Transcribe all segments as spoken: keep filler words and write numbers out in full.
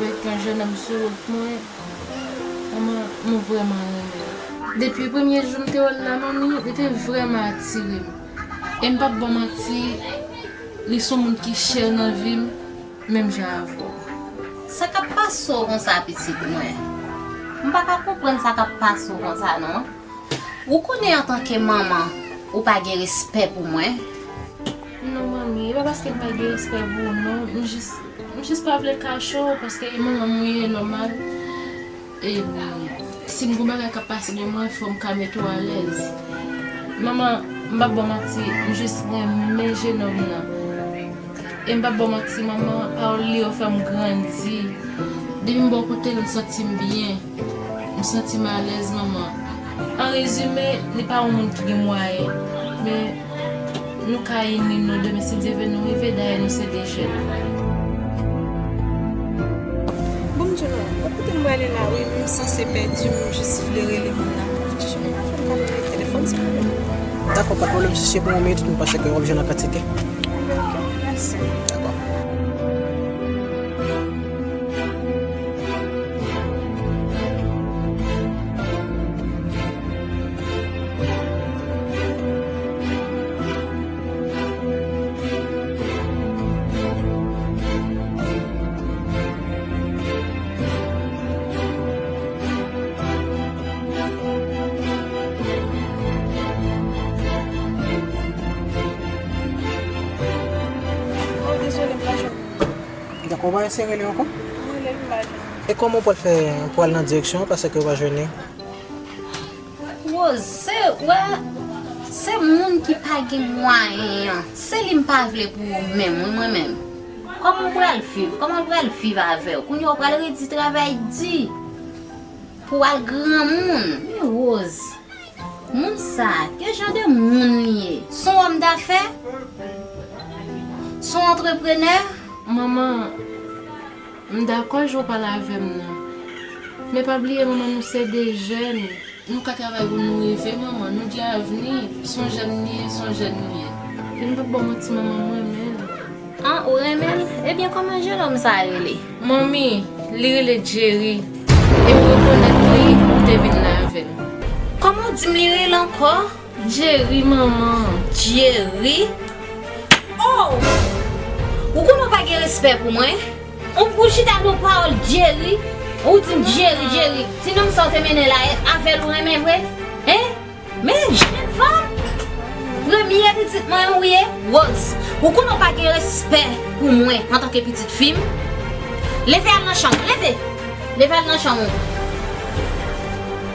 Avèk yon jennonm sou wout mwen, manman, mwen vrèman renmen l. Depi premye jou m te wè l la, manmi, li te vrèman atire m. E m p ap ba w manti, li se yon moun ki chè nan vi m, menm jan avè w. Sa k ap pase w konsa, pitit mwen? M pa ka konprann sa k ap pase w konsa, non. Ou konnen, antanke manman, ou pa gen respè pou mwen? Non, manmi, e pa paske m pa gen respè pou ou, non. M jis, m jis pa vle kache w, paske e manman m ou ye, nòmal. E si m gen bagay k ap pase nan mwen, fò m ka mete w alèz. Manman, m p ap ba w manti, m jis renmen jennonm nan. E m p ap ba w manti, manman, pawòl li yo fè m grandi. Depi m bò kote l, m santi m byen. M santi m alèz, manman. An rezime, li pa yon moun ki gen mwayen. Men, nou ka ini nou demen, si Dye vle, nou rive, dayè nou se de jèn. Bon, m di nou, ou kote m prale la, wi, m sanse pèdi, m jis vle rele moun nan pou m di, jan m pa fè m ka rele telefòn, silvouplè. Dakò, pa pwoblèm, si se pou yon minit, m panse ke w ap jwenn an kantite. Mèsi. Dakò. Oh, dezole, m pa jwenn. Dakò, w pa eseye rele ankò? Mwen rele l, m pa jwenn. E kòman w pral fè pou al nan direksyon an, paske w pa jwenn li? Rose, se, wè, se moun ki pa gen mwayen an. Se li m pa vle pou ou menm, wi, mwen menm. Kòman w pral viv? Kòman l pral viv avè w? Kounye a w pral redi travay di pou w al granmoun. Men Rose, moun sa, ki jan de moun li ye? S on òm dafè? S on antreprenè? Manman, m dakò jan w pale avè m nan. Men pa bliye, manman, nou se de jèn. Nou ka travay pou nou rive, manman. Nou gen avni. S on jèn li ye, s on jèn li ye. E m p ap ba w manti, manman, m renmen l. An, ou renmen l? Ebyen, kòman jennonm sa a rele? Manmi, li rele Jerry. E m rekonèt li, ou te vin la avè l. Kòman w di m li rele ankò? Jerry, manman. Jerry? Oh! Ou konnen w pa gen respè pou mwen? Ou, ou chita nan pawòl Jerry, ou di m Jerry, Jerry. Ti nonm sa w te mennen la, avè l ou renmen vre? Hein? Men jèn fanm! Premye pitit mwen ou ye, Rose. Ou konnen w pa gen respè pou mwen antanke pitit fi m. Leve al nan chanm ou, leve! Leve al nan chanm ou.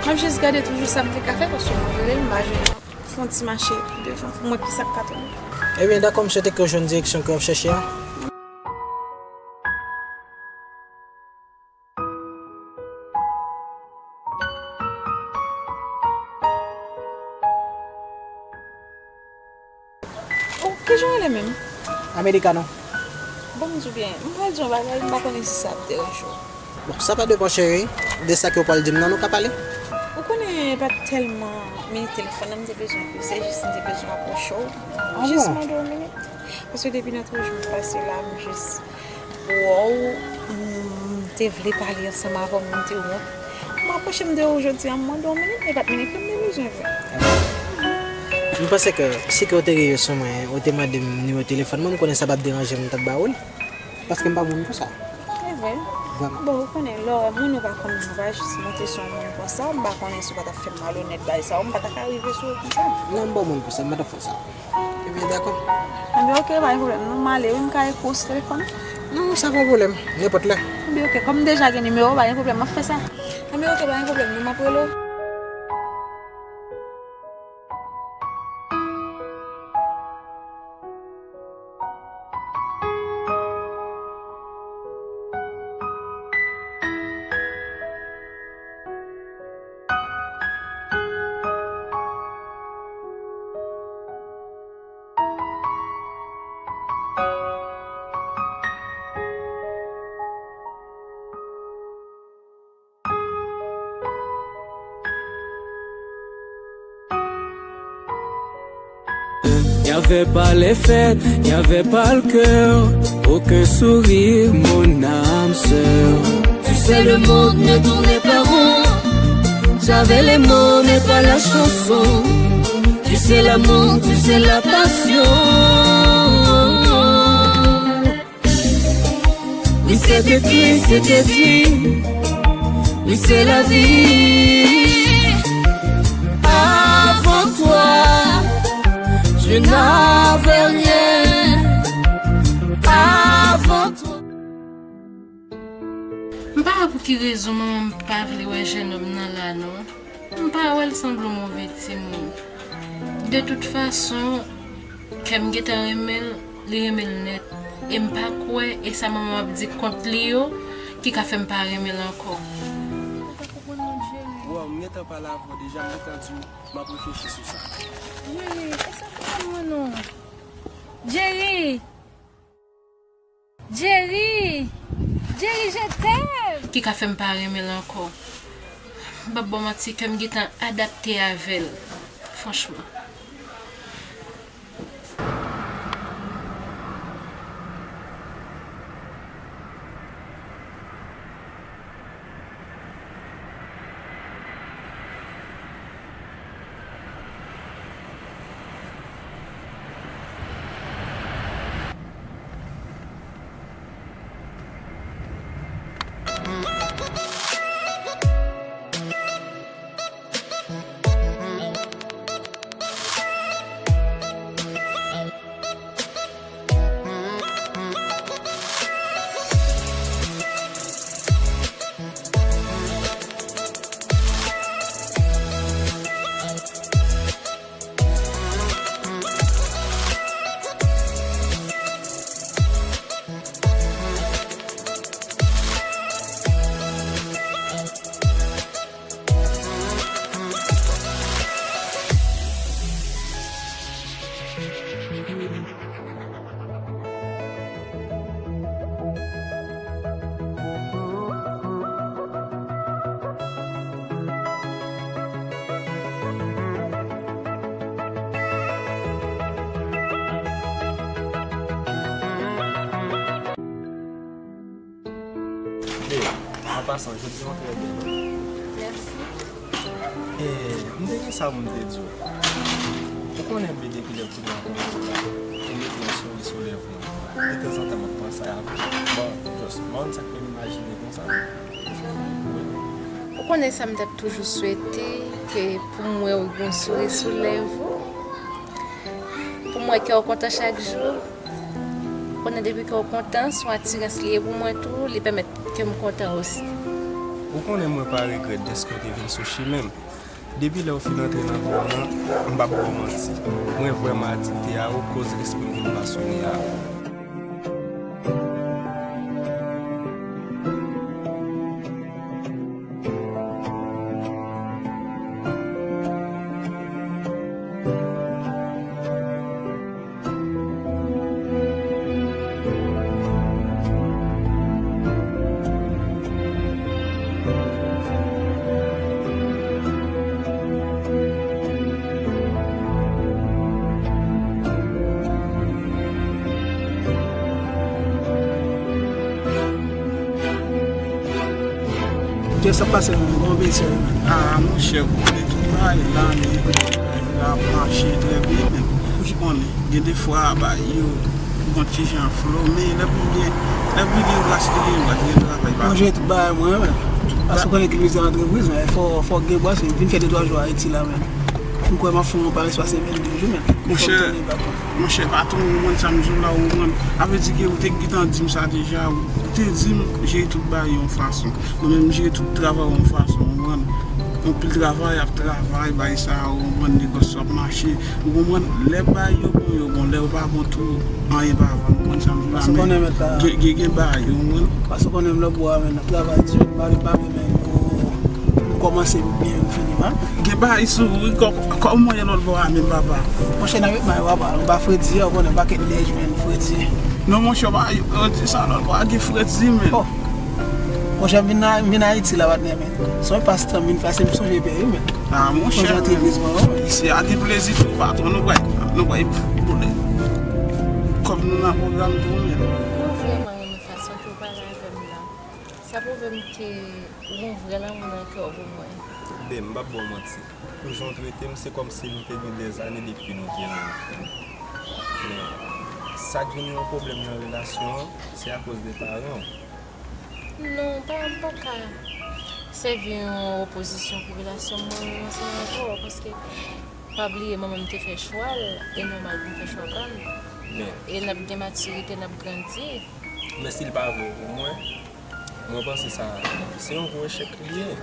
M ap jis gade toujou sa m te ka fè, paske mwen rele l, m pa jwenn. Fè yon ti mache devan pou m wè kisa k ka tonbe. Ebyen, dakò, m swete ke w jwenn direksyon ke w ap chèche a. Oh, kijan w rele menm? Americano. Bon, m di w byen, m pral di w yon bagay, m pa konnen si sa ap deranje w. Bon, sa pa depann, cheri. De sa ke w pral di m nan, nou ka pale. Ou konnen, e pa t tèlman minit telefòn nan m te bezwen, se jis m te bezwen apwoche w. Ah, jis bon? Mande w yon minit. Paske depi nan twa jou m pase la, m jis wè w, m te vle pale ansanm avè w, men m te wont. M apwoche m de w jodi a, m mande w yon minit, men pa t minit lan m te bezwen vre. M panse ke si ke w te rive sou mwen, ou te mande m nimewo telefòn mwen, m konnen sa p ap deranje m, m t ap ba ou l. Paske m pa moun pou sa. Se vre. Vrèman. Bon, ou konnen, lè w wè moun ou pa konn, ou pa jis monte sou yon moun konsa, m pa konnen si w pa t ap fè m malonèt, bagay sa yo, m pa ta ka rive sou ou konsa. Non, m pa moun pou sa, m pa t ap fè sa. Ebyen, dakò. Ebyen, oke, pa gen pwoblèm. Non, m ale, wi, m ka ekri w sou telefòn? Non, sa pa pwoblèm. Nenpòt lè. Ebyen, oke, kòm m deja gen nimewo w, pa gen pwoblèm, m ap fè sa. Ebyen, oke, pa gen pwoblèm, non, m ap rele w. J'avais pas les fêtes, il n'y avait pas le cœur, aucun sourire, mon âme sœur. Tu sais, le monde ne tournait pas rond. J'avais les mots, mais pas la chanson. Tu sais, l'amour, tu sais, la passion. Oui, c'est écrit, c'est dit. Oui, c'est la vie. Avant toi, je n'avais rien. Avant toi. M pa wè pou ki rezon manman m pa vle wè jennonm nan la non. M pa wè l sanble yon move timoun. De tout fason, kè m gentan renmen l, li renmen l nèt. E m pa kwè e sa manman m ap di kont li yo ki ka fè m pa renmen l ankò. Ou pa konprann mwen, Jerry. Bon, m gentan pale avè w deja, m gentan di w m ap reflechi sou sa. Jerry, e sa konprann mwen non. Jerry! Jerry! Jerry, je t'aime! Ki ka fè m pa renmen l ankò. M p ap ba w manti, kè m gentan adapte avè l. Franchman. Babe, an pasan, jodi an trè bèl. Mèsi. Eh, m te gen sa pou m te di w. Ou konnen, babe, depi lè m fin rankontre w la, ou mete yon souri sou lèv mwen. Detanzantan, m ap panse avè w. Bon, just, m pa konn sa k fè m imajine konsa. Wi. Ou konnen sa m t ap toujou swete, ke pou m wè w gen yon souri sou lèv ou. Pou m wè kè w kontan chak jou. Konnen depi kè w kontan, se yon atirans li ye pou mwen tou, li pèmèt kè m kontan osi. Ou konnen mwen pa regrèt dèske w te vin sou chimen m. Depi lè w fin antre nan vi m nan, m p ap ba w manti. Mwen vrèman adikte a ou, koz lespri m vin pasyone a ou. Jè sa pase, men bon, mesye. Ah, monchè, ou konnen tout bagay la, men la ap mache trè byen, men ou ki konnen, gen de fwa, ba, yo, bon, ti jan flow, men lè pou gen, lè pou gen gras, li gen gras, gen travay, ba. Mwen jere tout bagay mwen, men. Paske ou konnen ki mizè antrepriz, men fò, fò gen bras, men vin fè de twa jou Ayiti la, men. M kwè m ap fè yon parèy pa semèn de jou, men. Monchè, monchè, patwon, ou konprann sa m di w la, ou konprann. Sa vle di ke ou te gentan di m sa deja, ou te di m jere tout bagay yon fason. Mwen menm, m jere tout travay yon fason, ou konprann. Anpil travay, ap travay, bay sa, ou konprann, negòs yo ap mache. Ou konprann, lè bagay yo bon, yo bon, lè yo pa bon tou, anyen pa bon, ou konprann sa m di w la, men gen, gen, gen bagay, ou konprann. Paske w konnen m lòtbò a, men, n ap travay di, m pa vle, m pa vle, men, m kòmanse byen, m fini mal. Gen bagay sou ou wi, kò, kòman w ye lòtbò a menm, papa? Monchè, n ap ret mal, papa. Nou pa fredi, ou konnen, pakèt nèj, men, fredi. Non, monchè, pa, yo di sa lòtbò a gen fredi, men. Oh. Monchè, m vin, m vin Ayiti la, patnè, men. Se yon pastan m vin fè, se m sonje peyi, men. Ah, monchè, antrepriz mwen, wi. Isi a gen plezi tou, patwon, nou pral, nou pral boule. Ou nan pwogram tou, men. Mwen vrèman renmen fason ke w pale avè m nan. Sa pwouve m ke ou gen vrè lanmou nan kè w pou mwen. Ben, m p ap ba w manti. Pou jan w trete m, se kòmsi nou te gen dèzane depi nou te renmen. Men, sa k vin yon pwoblèm nan relasyon an, se akoz de paran w. Non, pa, m pa ka sèvi yon opozisyon pou relasyon mwen ansanm avè w, paske pa bliye manman m te fè chwa l, e nòmal pou m fè chwa pa m. Men, e n ap gen matirite, n ap grandi. Men si l pa vre pou mwen, mwen panse sa se yon gwo echèk li ye.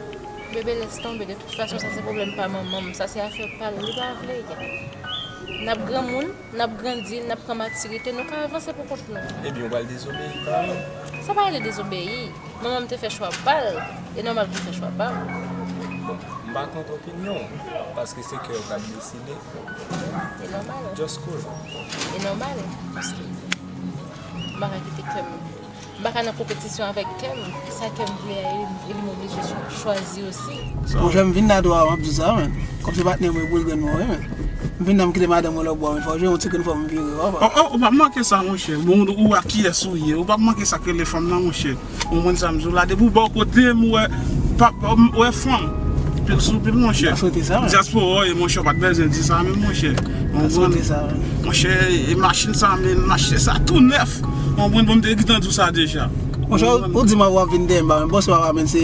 Bebe, lès tonbe. De tout fason, sa se pwoblèm pa manman m. Sa se afè pa l. Li pa vle. N ap granmoun, n ap grandi, n ap pran matirite, nou ka avanse pou kont nou. Ebyen, ou pral dezobeyi paran w. Sa pa rele dezobeyi. Manman m te fè chwa pa l, e nòmal pou l fè chwa pa m. Bon, m pa kont opinyon w, paske se kè w k ap deside. E nòmal. Just cool. E nòmal, paske m pa ka kite kè m, m pa ka nan konpetisyon avèk kè m. Sa kè m vle a, e li, e li m oblije chwa-, chwazi osi. Monchè, m vin la dwa, m ap di w sa, men. Kòmsi patnè mwen, boul grenn mwen, wi, men. M vin la, m kite madanm mwen lòtbò, men fò w jwe yon ti grenn fò m vire, w pa. Oh, oh, ou p ap manke sa, monchè. Bon, ou a kiyès ou ye. Ou p ap manke sa k rele fanm nan, monchè. Ou konprann sa m di w la. Depi w bò kote m, ou wè, pa, ou wè fanm. Pil sou pil, monchè. Sa swete sa, men. Dyaspora w ye, monchè, ou pa t bezwen di sa menm, monchè. Ou konprann? Sa swete sa, men. Monchè, e machin sa, men, machin sa tou nèf. Ou konprann, bon, m te gentan di w sa deja. Monchè, ou, ou di m w ap vin dèyè m, pa, men, bon, se pa, pa, men, se,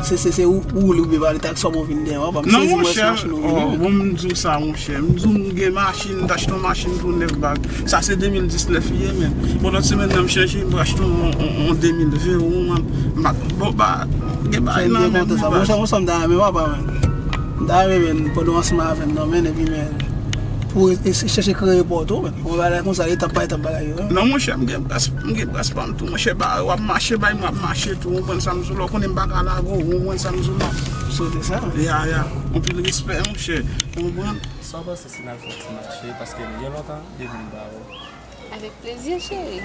se, se, se ou, ou li oubyen pa li, taksi w ap vin dèyè m, pa, m sezi m wè se machin ou vini, men. Bon, m di w sa, monchè. M di w m gen machin, m t achte yon machin tou nèf bag. Sa se de mil disnèf li ye, men. Bon, lòt semèn nan, m chanje, m achte yon, yon, yon de mil ven, yon, m, m, bon, ba, gen bagay nan men m. Monchè, monchè, m ta renmen papa, men. M ta renmen, men, pandan w ansanm avè m nan, men, epi, men, pou e, e, chèche kreye pa w tou, men. Yon bagay konsa, etap pa etap bagay yo, wi. Non, monchè, m gen près, m gen près pa m tou, monchè, ba, w ap mache, bay, m ap mache tou, ou konprann sa m di w la, ou konnen m pa ka lage w, ou konprann sa m di w la. M swete sa. Ya, ya. Anpil respè, monchè, ou konprann? Sa w panse si n al fè yon ti mache, paske m gen lontan depi m pa wè w. Avèk plezi, cheri.